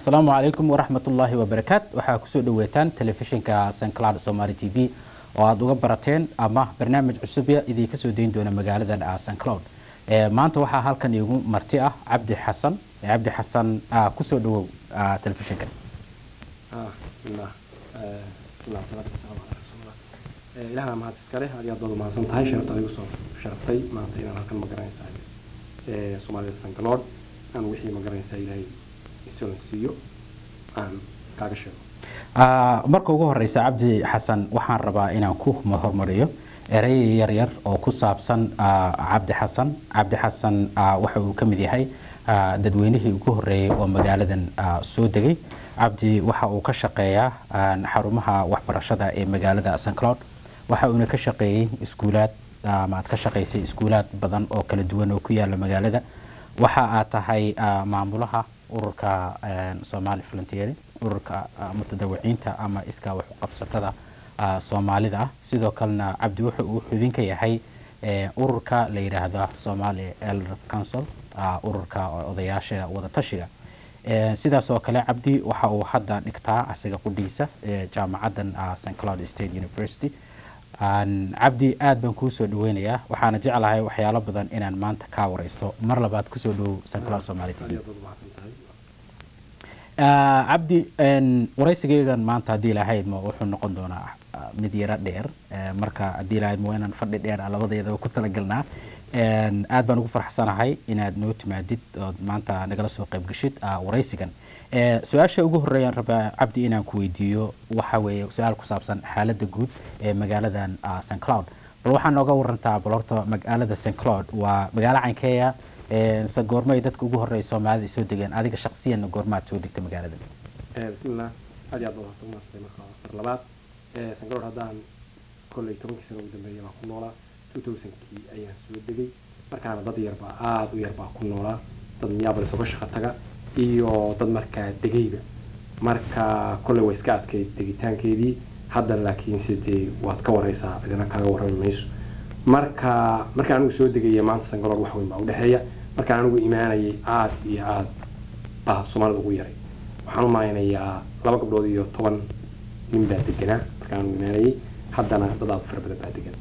Asalaamu calaykum waraxmatullaahi wabarakaat. Waxaa kusoo dhawaataan telefishinka St Cloud Somali TV oo aada uga barateen ama barnaamij cusubya idinka soo dayn doona magaaladan St Cloud. Maanta waxaa halkan iigu marti ah Cabdi Xasan. Cabdi Xasan, kusoo dhawow telefishinka. Bismillah, bismillah, salaatu wasalaamu calaa rasuulillah. Ilahna mahad iskale. Aad iyo aad baad umahadsan tahay sharafta adigu soo sharaftay maanta inaan halkan, magaranaysaa, Soomaalida St Cloud aan wixii, magaranaysaa, Ilaahay isoon siiyo aan kaaga sheego. Marka ugu horeysa, Cabdi Xasan, waxaan rabaa inaan ku hormariyo erey yar yar oo ku saabsan Cabdi Xasan. Cabdi Xasan waxa uu ka mid yahay dadweynihii ugu horeeyey oo magaaladan soo degay. Cabdi waxa uu ka shaqeeyaa xarumaha waxbarashada ee magaalada St Cloud, waxa uuna ka shaqeeyey iskuulaad ama aad ka shaqaysay iskuulaad badan oo kala duwan oo ku yaala magaalada. Waxa aad tahay maamulaha ururka Somali Volunteer, ururka mutadawiciinta ama iskaa wax u qabsatada Soomaalida ah. Sidoo kalena Cabdi wuxa uu xubin ka yahay ururka la yidhaahda Somali Elder Council, ururka odayaasha wadatashiga. Sidaas oo kale Cabdi waxa uu hadda dhigtaa asaga qudhiisa jaamacaddan St Cloud State University. Cabdi, aad baan kuu soo dhaweynayaa, waxaana jeclahay waxyaalo badan inaan maanta kaa wareysto. Mar labaad kusoo dhowow St Cloud Somali TV. Aad iyo aad baad umahadsan tahay. Cabdi, waraysigaygan maanta, haddii lahaydmo, wuxuu noqon doonaa mid yaro dheer. Marka haddii lahaydmo, waa inaan fadhi dheer labadeedaba ku talagalnaa. Aad baan ugu farxsanahay inaad noo timaadid ood maanta nagala soo qayb gashid waraysigan. Su-aasha ugu horeeyaan rabaa, Cabdi, inaan ku weydiiyo waxa weeye su-aal ku saabsan xaaladda guud ee magaaladan St Cloud. Bal waxaa nooga warantaa, bal horta magaalada St Cloud waa magaalo caynkeeya se goormay dadka ugu horreeya Soomaalida soo degeen? Adiga shaksiyanna goormaad soo degtay magaalada? Bismillah, aad iyo aad baad umahadsan. Marka mar labaad, St Cloud haddaan kolley 10kii sano ugu dambeeyay baan ku noolaa. 2000kii ayaan soo degay. Markaana dad yarbaa, aada u yarbaa ku noolaa, dad Minneapolis uga shaqo taga iyo dad markaa degayba. Marka kolley way iska adkayd degitaankeedii. Hadda laakiinse dee waad ka wareysaa, cidina kaaga warrami mayso. Marka markaan anigu soo degaya, maanta St Cloud wax weyn baa udhexeeya. Markaan anigu imaanayay, aada iyo aada baa Soomaalida ugu yaray. Waxaan u malaynayaa 2 gabdhood iyo 10 nin baa deganaa markaan anigu imaanayay. Haddana dad aada u fara badan baa degan.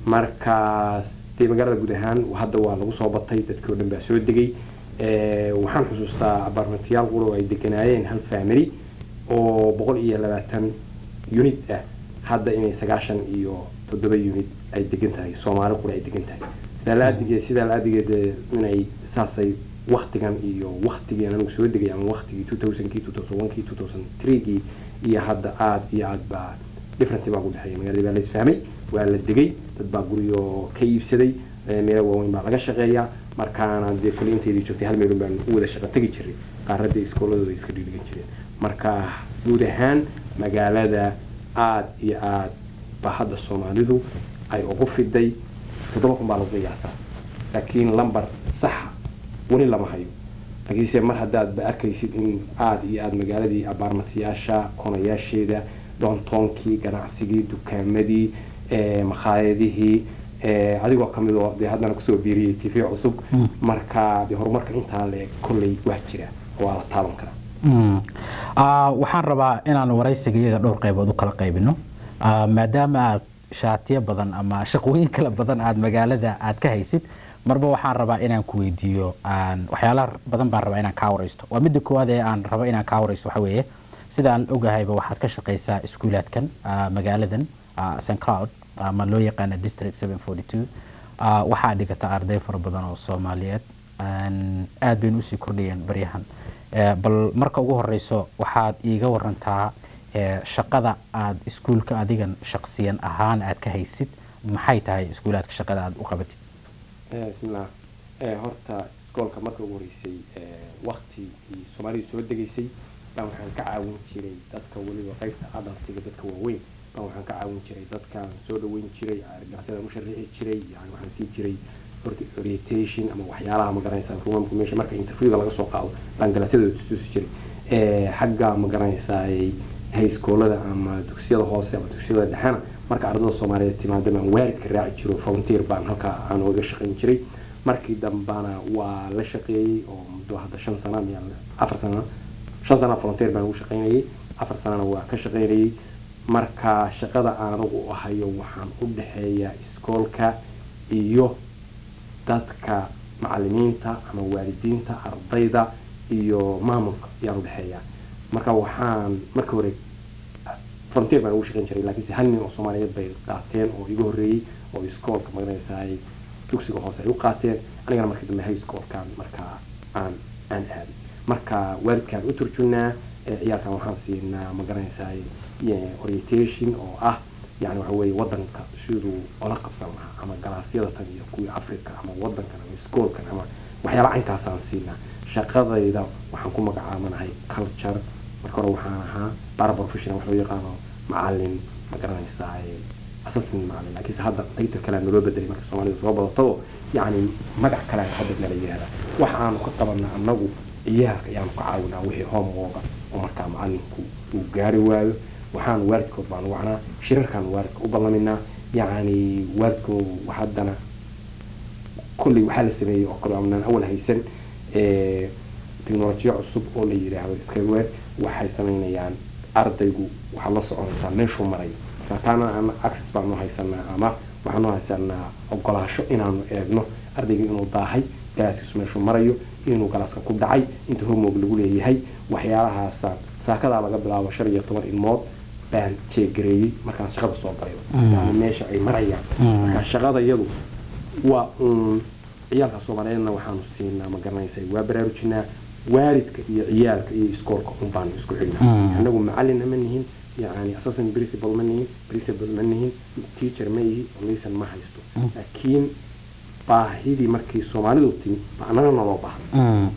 Markaas dee magaalada guud ahaan hadda waa lagu soo batay, dadkii oo dhan baa soo degay. Waxaan xusuustaa abaarmentiyaal quro ay deganaayeen hal family oo 120 unit ah, hadda inay 97 unit ay degan tahay, Soomaali qura ay degan tahay. Sidaa la-adigeed inay saasay waktigan iyo waktigii anigu soo degay ama waktigii 2000kii, 2001kii, 2003gii iyo hadda aada iyo aad baa different baa ku dhexeeya. Magaaladii baa la isfahmay, waa la degay, dad baa guryo ka iibsaday, meelo waaweyn baa laga shaqeeyaa. Markaana dee kulli inteydii joogtay hal meelun baan u wada shaqo tegi jiray, qaaradda iskooladooda iska dhigdhigan jireen. Marka guud ahaan magaalada aada iyo aad baa hadda Soomaalidu ay ugu fiday. 7000 baa lagu qiyaasaa, laakiin lambar saxa weli lama hayo. Laakiinse mar haddaad ba arkaysid in aada iyo aada magaaladii abaarmatayaasha konayaasheeda, doontoonkii, ganacsigii, dukaamadii, makhaayadihii, adigoo kamid oo dee haddana kusoo biiriyay TV cusub, marka dee horumarka intaa leeg kolley waa jira, waa la taaban karaa. Waxaan rabaa inaan waraysiga iyaga dhowr qaybood u kala qaybino, maadaama aad shaatiyo badan ama shaqooyin kala badan aad magaalada aad ka haysid. Marba waxaan rabaa inaan ku weydiiyo waxyaalaha badan baan rabaa inaan kaa waraysto. Waa midda koowaad ee aan rabo inaan kaa waraysto waxa weeye, sida aan ogahayba waxaad ka shaqaysaa iskuulaadkan magaaladan St Cloud ama loo yaqaana District 742. Waxaa dhigata arday fara badan oo Soomaaliyeed, aad bayna usii kordhayeen baryahan. Bal marka ugu horeyso waxaad iiga warantaa shaqada aad iskuulka adigan shaqsiyan ahaan aad ka haysid maxay tahay, iskuulaadka shaqada aad u qabatid? Bismillah. Horta iskoolka marka ugu horeysay, waktigii Soomaalidu soo degaysay baan waxaan ka caawin jiray dadka, weliba qaybta adultiga, dadka waaweyn baan waxaan ka caawin jiray, dadkaan soo dhaweyn jiray, ganacsiyada u sharixi jiray. Yani waxaan siin jiray orientation ama waxyaalaha, ma garanaysaa, ruumamka meesha marka interviewga laga soo qaado baan ganacsiyada tusi jiray. Xagga, ma garanaysaa, high schoolada ama dugsiyada hoose ama dugsiyada dhexena, marka ardada Soomaaliyeed timaada baan waalidka raaci jiro, volunteer baan halkaa aan uga shaqayn jiray. Markii dambana waa la shaqeeyey oo muddo hadda 5 sana miya 4 sana. 5 sana volunteer baan ugu shaqaynayay, 4 sanana waa ka shaqaynayay. Marka shaqada aan anigu u hayo waxaan u dhexeeyaa iskoolka iyo dadka macalimiinta ama waalidiinta, ardayda iyo maamulka ayaan u dhexeeyaa. Marka waxaan marka hore volunteer baan ugu shaqayn jiray, laakiinse hal nin oo Soomaaliyeed bay qaateen oo iga horreeyey oo iskoolka magaranaysaay dugsiga hoose ay u qaateen, anigana markii dambe high schoolkan markaa aan aaday. Marka waalidkaan u turjunaa, ciyaalkan waxaan siinaa magaranaysaay orientation oo ah yani waxa weeye wadanka siduu ola qabsan lahaa, ama galaasyada tan iyo kuwii Africa, ama wadankan ama iskoolkan ama waxyaala caynkaasaan siinaa. Shaqadayda waxaan ku magacaabanahay culture. Marka hore waxaan ahaa paraprofessional, wax loo yaqaano macalin magaranaysaa assistant macalin, laakiinse hadda title kale naloo bedelay marka Soomaalida soo badatado, yacni magac kale hadda nala yihahda. Waxa aanu ka qabanaa annagu ciyaalka ayaanu ka caawinaa wixii homeworka oo markaa macalinku uu gaari waayo. Waxaan waalidkood baanu wacnaa, shirarkaan waalidka u ballaminaa, yacni waalidkoodu haddana kolley waxaa la sameeyey oo kale amnaan awal haysan teknolojiya cusub oo la yidhaahdo Skyware. Waxay samaynayaan ardaygu waxaad la soconaysaa meeshuu marayo. Marka taana ama access baanu haysanaa ama waxaanu haysanaa ogolaasho inaanu eegno ardayga inuu daahay, galaaskiisu meeshuu marayo, inuu galaaska ku dhacay, inta homework lagu leeyahay, waxyaalahaasa. Saakadaa laga bilaabo 15 ilmood baan jeegareeyey markaan shaqada soo galay, yani meesha ay marayaan. Marka shaqada iyadu waa uun ciyaalka Soomaaliyeedna waxaanu siinaa ma garanaysa waa baraarujinaa waalidka iyo ciyaalka iyo iskoolka un baanu isku xignaa. Annagu macalina ma nihin, yani assistant principal ma nihin, principal ma nihin, teacher ma ihi, laysan ma haysto, laakiin baahidii markii Soomaalidu timi ba annana naloo baahday.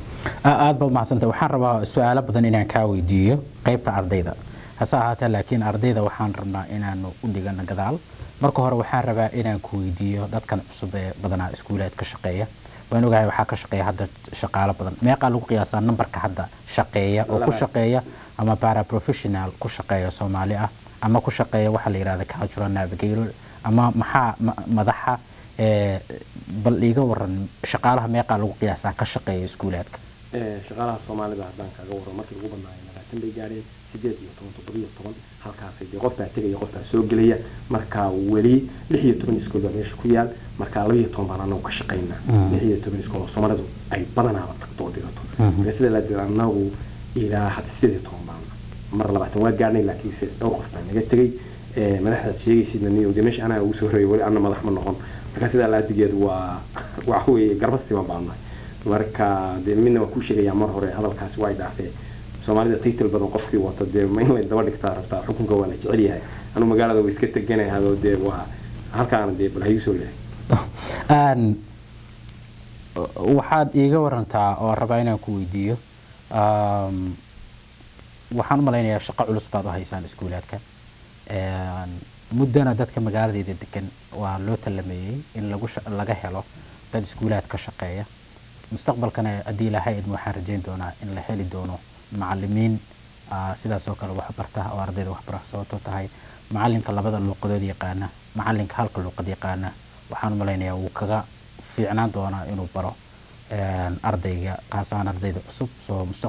Aad baad mahadsantay. Waxaan rabaa su-aalo badan inaan kaa weydiiyo qaybta ardayda, hase ahaatee laakiin ardayda waxaan rabnaa inaanu u dhigano gadaal. Marka hore waxaan rabaa inaan ku weydiiyo dadkan cusub ee badanaa iskuulaad ka shaqeeya. Waan ogahay waxaa ka shaqeeya hadda shaqaalo badan. Meeqaa lagu qiyaasaa nambarka hadda shaqeeya oo ku shaqeeya ama paraprofessional ku shaqeeya Soomaali ah, ama ku shaqeeya waxa la yidhahda cultural navigator, ama maxaa madaxa? Bal iiga waran shaqaalaha meeqaa lagu qiyaasaa ka shaqeeya iskuulaadka? Shaqaalaha Soomaalida haddaan kaaga warramo, markii ugu badnaayeen 20 bay gaadheen, 18, 17 halkaasay dee qof baa tegaya, qof baa soo gelaya. Marka weli 16 iskool baa meesha ku yaal, marka 12 baan anagu ka shaqaynaa, 16 iskool oo Soomaalidu ay badanaaba tagto oo dhigato. Marka sida la dira anagu ilaa hadda 18 baan, mar 20 waa gaadhnay, laakiinse dhowr qof baa naga tegay. Madaxdaad sheegaysidna niyo dee meesha anaa ugu soo horreeyay, weli anna madax ma noqon. Marka sidaa laadigeed waa waxa weeye garba siman baan nahay. Marka dee midna waa kuu sheegayaa, mar hore hadalkaasi waa dhaafee Soomaalida title badan qofkii wata dee ma in lay daba dhigtaa rabtaa, xukunka waa la jecel yahay. Anu magaalada waa iska teganay hadoo dee waa halkaana dee bal hayu soo lehay. Waxaad iiga warantaa oo rabaa inaan ku weydiiyo, waxaan u malaynayaa shaqo culus baad u haysaan iskuulaadka. Muddana dadka magaaladeeda degan waa loo talameeyey in lagu laga helo dad iskuulaad ka shaqeeya. Mustaqbalkana haddii Ilaahay idmo waxaan rajayn doonaa in la heli doono macalimiin sidaas oo kale wax barta oo ardayda wax bara, sababtoo tahay macalinka labada luuqadood yaqaana macalinka halka luuqad yaqaana waxaan u malaynayaa wuu kaga fiicnaan doonaa inuu baro ardayga, qaas ahaan ardayda cusub soo